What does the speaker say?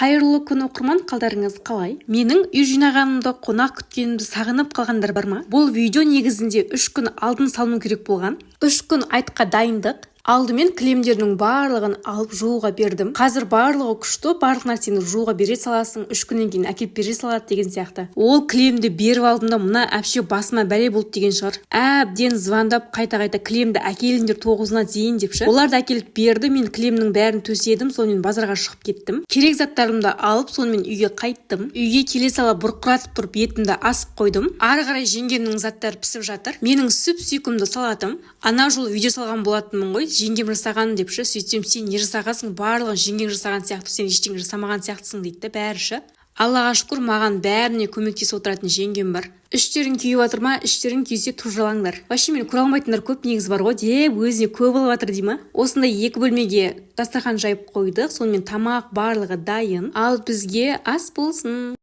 Қайырлы күн, оқырман! Қалдарыңыз қалай? Менің үй жинағанымды, қонақ күткенімді сағынып қалғандар бар ма? Бұл видео негізінде 3 күн алдын салыну керек болған. 3 күн айтқа дайындық. Алдымен кілемдердің барлығын алып, жууға бердім. Қазір барлығы күшті, барлық нәрсені жууға бере саласың, 3 күннен кейін әкеліп бере салады деген сияқты. Ол кілемді беріп алдым да, мына әпше басыма бәле болды деген шығар, әбден звондап қайта қайта кілемді әкеліңдер 9-ына дейін деп ше. Олар да әкеліп берді. Мен кілемнің бәрін төседім, сонымен базарға шығып кеттім. Керек заттарымды алып, сонымен үйге қайттым. Үйге келе сала бұрқыратып тұрып етімді асып қойдым. Ары қарай жеңгемнің заттары пісіп жатыр. Менің сүп сүйкімді салатым. Ана жолы видео салған болатынмын ғой, жеңгем жасаған деп ше. Сөйтсем, сен не жасағансың, барлығын жеңгең жасаған сияқты, сен ештеңе жасамаған сияқтысың дейді да бәрі ше. Аллаға шүкір, маған бәріне көмектесіп отыратын жеңгем бар. Іштерің күйіп жатыр ма? Іштерің күйсе, тұз жалаңдар. Вообще, мені көре алмайтындар көп негізі бар ғой деп, өзіне көп алып жатыр дей ма. Осындай екі бөлмеге дастархан жайып қойдық. Сонымен, тамақ барлығы дайын. Ал бізге ас болсын!